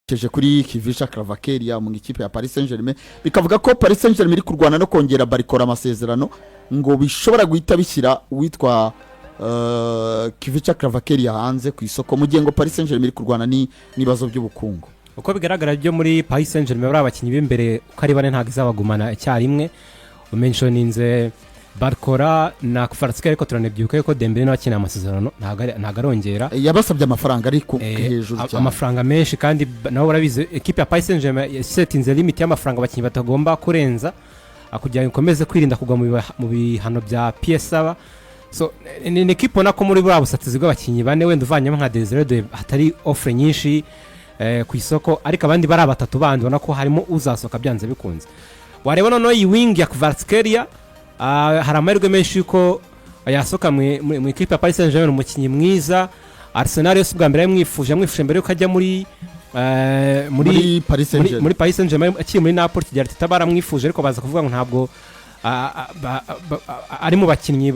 Keje kuri Khvicha Kvaratskhelia mu ikipe ya Paris Saint-Germain, bikavuga ko Paris Saint-Germain iri kurwana no kongera Barcola amasezerano, ngo bishobora guhita bishyira uwitwa Khvicha Kvaratskhelia hanze ku isoko, mu gihe ngo Paris Saint-Germain iri kurwana n'ibibazo by'ubukungu. Uko bigaragara byo muri Paris Saint-Germain, bari abakinnyi b'imbere uko ari bane ntabwo izabagumana icyarimwe. Umentioninze Barcola na Kvaratskhelia, ariko turanabyibuka yuko Dembele nawe akeneye amasezerano, ntabwo arongera. Yabasabye amafaranga ari ku hejuru cyane. Amafaranga menshi kandi nabo barabizi. Ekipe ya Paris Saint-Germain yasetinze limit y'amafaranga abakinnyi batagomba kurenza kugira ngo ikomeze kwirinda kugwa mu bihano bya PSA. So ni ekipe ubona ko muri buriya busatizi bw'abakinnyi bane, wenda uvanyemo nka Desire Doué, hatari offre nyinshi ku isoko, ariko abandi bari batatu bandi ubona ko harimo uzasohoka byanze bikunze. Wareba noneho iyi wing ya Kvaratskhelia, hari amahirwe menshi yuko yasohoka mu ikipe ya Paris Saint-Germain. Umukinnyi mwiza, Arsenal yose ubwa mbere yamwifuje, yamwifuje mbere yuko ajya muri muri Paris Saint-Germain. Muri Paris Saint-Germain akiri muri Napoli, Kigeli Arteta baramwifuje, ariko baza kuvuga ngo ntabwo ari mu bakinnyi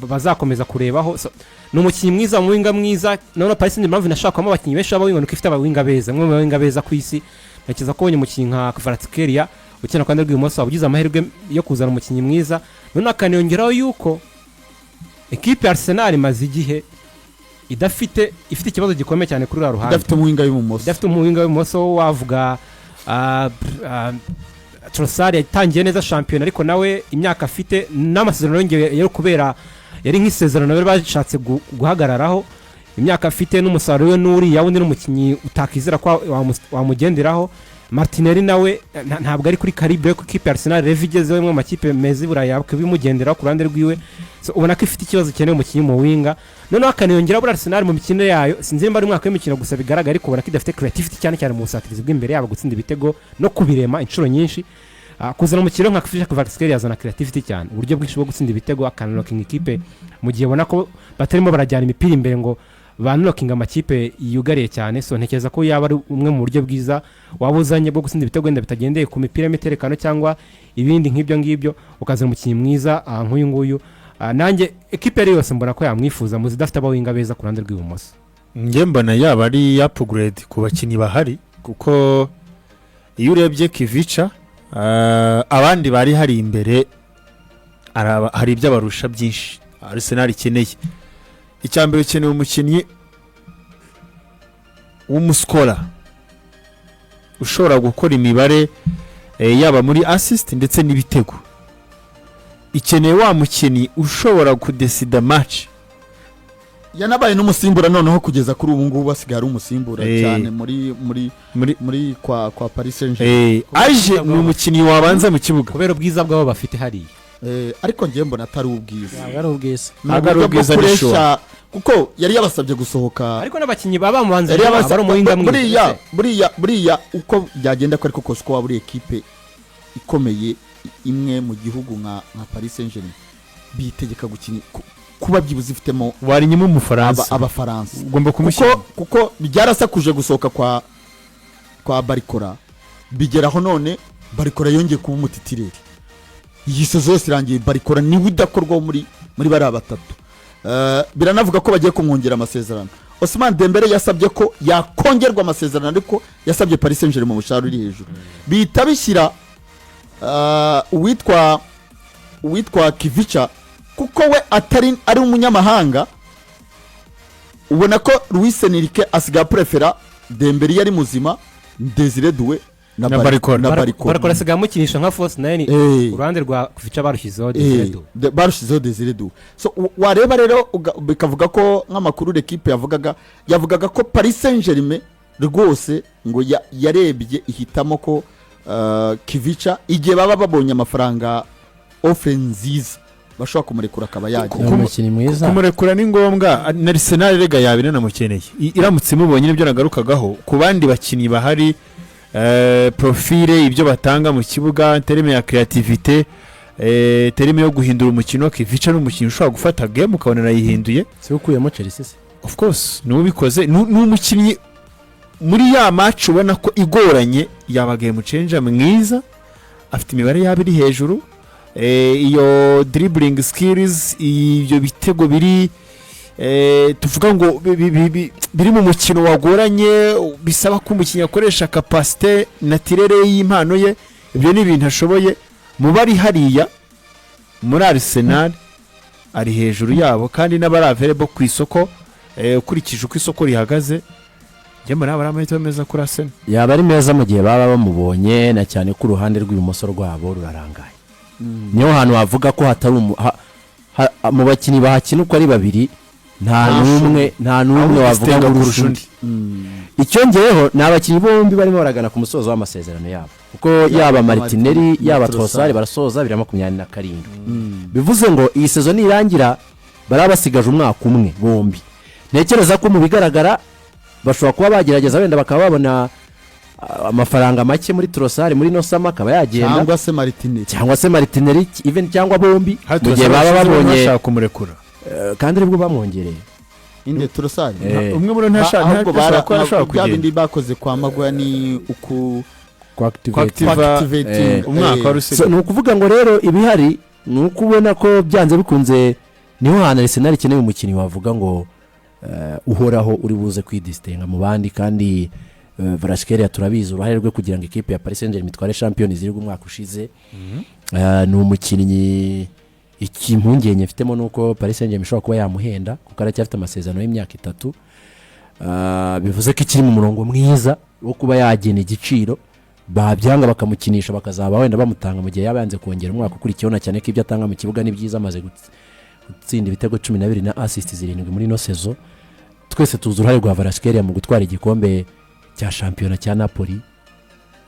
bazakomeza kurebaho. So, ni umukinnyi mwiza, umuwinger mwiza. Noneho Paris Saint-Germain, impamvu inashakamo abakinnyi benshi b'abawinger nuko ifite abawinger beza, umwe mu bawinger beza ku isi. Ntekereza ko ubonye umukinnyi nka Kvaratskhelia ukina ku ruhande rw'ibumoso, waba ugize amahirwe yo kuzana umukinnyi mwiza. Noneho akaniyongeraho yuko ekipe ya Arsenal imaze igihe idafite, ifite ikibazo gikomeye cyane kuri uriya ruhande. Idafite umuwinger w'ibumoso. Idafite umuwinger w'ibumoso. Wavuga Trossard yatangiye neza shampiyona, ariko nawe imyaka afite n'amasezerano yongeye yo kubera yari nk'isezerano bari bashatse guhagararaho, imyaka afite n'umusaruro we n'uriya wundi n'umukinnyi utakizera ko wamugenderaho. Martinelli nawe ntabwo ari kuri calibre yo ku ikipe ya Arsenal level igezeho, imwe mu makipe meza i Burayi yabimugenderaho ku ruhande rwiwe. So, ubona ko ifite ikibazo ikeneye umukinnyi mu winger. Noneho akaniyongeraho buriya Arsenal mu mikinire yayo, sinzi nimba ari umwaka w'imikino gusa bigaragara, ariko ubona ko idafite creativity cyane cyane mu busatirizi bw'imbere, yaba gutsinda ibitego no kubirema inshuro nyinshi. Kuzana umukino nka Khvicha Kvaratskhelia yazana creativity cyane, uburyo bwinshi bwo gutsinda ibitego, akanalockinga ikipe mu gihe ubona ko batarimo barajyana imipira imbere ngo banalockinga amakipe yugariye cyane. So ntekereza ko yaba ari umwe mu buryo bwiza waba uzanye bwo gutsinda ibitego, wenda bitagendeye ku mipira y'imiterekano cyangwa ibindi nk'ibyo ngibyo, ukazana umukinnyi mwiza nk'uyu nguyu. Nanjye ekipe ari yose mbona ko yamwifuza mu zidafite abawinger beza ku ruhande rw'ibumoso. Njye mbona yaba ari upgrade ku bakinnyi bahari, kuko iyo urebye Khvicha, abandi bari hari imbere hari ibyo abarusha byinshi Arsenal ikeneye. Icya mbere, ukeneye umukinnyi w'umuscorer ushobora gukora imibare, yaba muri assist ndetse n'ibitego. Ikeneye wa mukinnyi ushobora kudecida match. Yanabaye n'umusimbura, noneho kugeza kuri ubu ngubu asigaye ari umusimbura cyane muri muri muri kwa Paris Saint-Germain. Aje ni umukinnyi wabanza mu kibuga. Kubera ubwiza bw'abo bafite hariya. Ariko ngewe mbona atari ubwiza. Ntabwo ari ubwiza. Ni Ntabwo ari uburyo bwo ubwiza, ni kureshya, kuko yari yabasabye gusohoka. Ariko n'abakinnyi baba bamubanza Yari aba ari umuwinger mwiza. Buriya uko byagenda ko ariko kose, uko waba uri ekipe ikomeye imwe mu gihugu nka Paris Saint-Germain, bitegeka gukina kuba byibuze ifitemo wari nyuma umufaransa. Abafaransa. Ugomba kumushyira. Kuko byarasakuje gusohoka kwa Barcola, bigeraho none Barcola yongeye kuba umutitulaire. Iyi saison yose irangiye Barcola niwe udakorwaho muri bariya batatu. Biranavuga ko bagiye kumwongera amasezerano. Ousmane Dembele yasabye ko yakongerwa amasezerano, ariko yasabye Paris Saint-Germain mu mushahara uri hejuru, bihita bishyira uwitwa Khvicha, kuko we atari ari umunyamahanga. Ubona ko Luis Enrique asigaye aprefera Dembele iyo ari muzima, Desire Doué na Na Barcola. Na Barcola. Barcola asigaye amukinisha nka false nine. Uruhande rwa Khvicha barushyizeho Desire Doué. Barushyizeho Desire Doué. So wareba rero bikavuga ko nk'amakuru L'Equipe yavugaga ko Paris Saint-Germain rwose ngo yarebye ihitamo ko Khvicha, igihe baba babonye amafaranga, offre nziza, bashobora kumurekura akaba Ni yagenda. umukinnyi mwiza. Kumurekura ni ngombwa, na Arsenal rega yaba inanamukeneye. Iramutse imubonye, nibyo nagarukagaho ku bandi bakinnyi bahari, profile, ibyo batanga mu kibuga, terme ya créativité, terme yo guhindura umukino. Khvicha ni umukinnyi ushobora gufata game ukabona arayihinduye. Si ukuyemo Chelsea se? Of course niwe ubikoze. Ni umukinnyi muri ya match ubona ko igoranye yaba game changer mwiza, afite imibare yaba iri hejuru, iyo dribbling skills, ibyo bitego biri Tuvuga ngo biri mu mukino wagoranye, bisaba ko umukinnyi akoresha capacité naturelle y'impano ye. Ibyo ni ibintu ashoboye. Mu bari hariya muri Arsenal, ari hejuru yabo, kandi n'abari available ku isoko, ukurikije uko isoko rihagaze, njye mbona yaba ari amahitamo meza kuri Arsenal. Yaba ari meza mu gihe baba bamubonye, na cyane ko uruhande rw'ibumoso rwabo rurarangaye. Niho hantu wavuga ko hatari mu bakinnyi bahakina uko ari babiri, nta Nta n'umwe, nta n'umwe wavuga ngo urusha undi. Icyongeyeho ni abakinnyi bombi barimo baragana ku musozo w'amasezerano yabo, kuko yaba Martinelli, yaba Trossard. Trossard barasoza 2027. Bivuze ngo iyi saison nirangira baraba basigaje umwaka umwe bombi. Ntekereza ko mu bigaragara bashobora kuba bagerageza, wenda bakaba babona amafaranga make muri Trossard muri ino summer, akaba yagenda. Cyangwa se Martinelli. Cyangwa se Martinelli even, cyangwa bombi, mu gihe baba babonye bashaka kumurekura. Kandi aribwo bamwongereye. Inde, Trossard? Umwe muri bo ntashaka, Ahubwo ntashobora kuba ashobora bya kugenda. bindi bakoze kwa Maguire ni uku Kwakitiva activating umwaka wari So, usigaye. ni ukuvuga ngo rero ibihari ni uko ubona ko byanze bikunze niho hantu Arsenal ikeneye umukinnyi wavuga ngo uhoraho, uri buze kwidisitenga mu bandi. Kandi Kvaratskhelia turabizi uruhare rwe kugira ngo ikipe ya Paris Saint-Germain itware Champions League umwaka ushize. Ni umukinnyi, iki impungenge mfitemo ni uko Paris Saint-Germain ishobora kuba yamuhenda, kuko aracyafite amasezerano y'imyaka 3. Bivuze ko ikiri mu murongo mwiza wo kuba yagena igiciro, babyanga bakamukinisha, bakazaba wenda bamutanga mu gihe yaba yanze kongera umwaka ukurikiyeho, na cyane ko ibyo atanga mu kibuga ni byiza. Amaze gutsinda ibitego 12 na assist 7 muri ino saison. Twese tuzi uruhare rwa Kvaratskhelia mu gutwara igikombe cya shampiyona cya Napoli,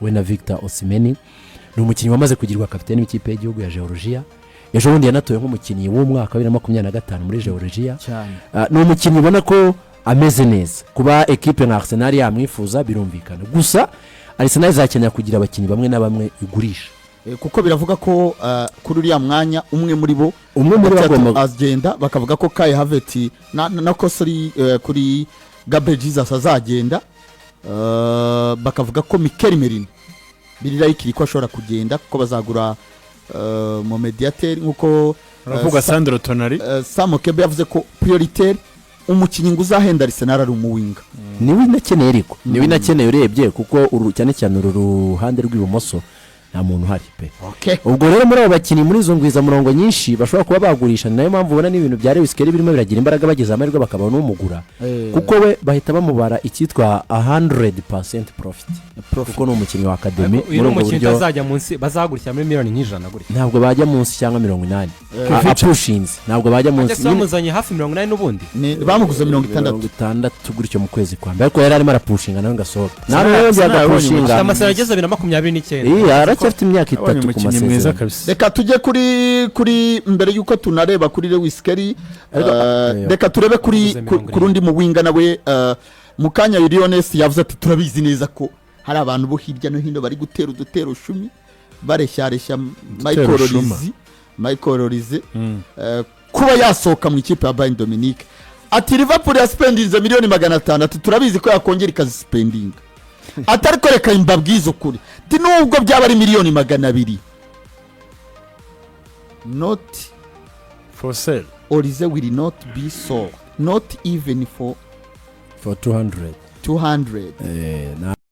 we na Victor Osimhen. Ni umukinnyi wamaze kugirwa kapiteni w'ikipe y'igihugu ya Georgia. Ejo bundi yanatowe nk'umukinnyi w'umwaka wa 2025 muri Georgia. Cyane. Ni umukinnyi ubona ko ameze neza. Kuba ekipe nka Arsenal yamwifuza birumvikana, gusa Arsenal izakenera kugira abakinnyi bamwe na bamwe igurisha. Kuko biravuga ko kuri uriya mwanya umwe muri bo umwe muri bo batatu agomba agenda. Bakavuga ko Kai Havertz na Kosori, kuri Gabriel Jesus azagenda. Bakavuga ko Mikel Merino biri likely ko ashobora kugenda, kuko bazagura mu médiateur nkuko Uravuga Sandro Tonali. Sam Kebe yavuze ko prioritaire umukinnyi ngo uzahenda Arsenal ari umuwinga. Niwe inakeneye, ariko niwe inakeneye urebye, kuko cyane cyane uru ruhande rw'ibumoso nta muntu uhari pe. Ubwo rero muri abo bakinnyi, muri izo ngwizamurongo nyinshi bashobora kuba bagurisha, ni nayo mpamvu ubona n'ibintu bya Lewis Skelly birimo biragira imbaraga, bageze amahirwe bakabona umugura, kuko we bahita bamubara icyitwa 100% profit, kuko ni umukinnyi wa academy. Uyu ni Muri ubwo umukinnyi buryo utazajya munsi, bazagurikira muri miliyoni nk'ijana gutya. Ntabwo bajya munsi, cyangwa 80. Apushinze ntabwo bajya munsi. Cyangwa se bamuzanye hafi 80 n'ubundi. Bamuguze 60. 60 gutyo mu kwezi kwa mbere, ariko yari arimo arapushinga nawe ngo asohoke, nawe yongeye Sinabonye agapushinga. Afite amasezerano ageze 2029. Iya, aracyafite imyaka Abonye 3 ku umukinnyi mwiza masezerano. kabisa. Reka tujye kuri mbere y'uko tunareba kuri Lewis Skelly, reka turebe kuri Yaguze 70. ku rundi mu winger nawe. Mu kanya Lioness yavuze ati turabizi neza ko hari abantu bo hirya no hino bari gutera udutero shumi, bareshyareshya Michael Shuma. Olise, Michael Olise kuba yasohoka mu ikipe ya Bayern Dominique. Ati Liverpool yaspendinze miliyoni 500, ati turabizi ko yakongera ikazisipendinga, ati ariko reka mbabwize ukuri, ati nubwo byaba ari miliyoni 200, not For sale. Olise will not be sold, not even for For 200. 200. Na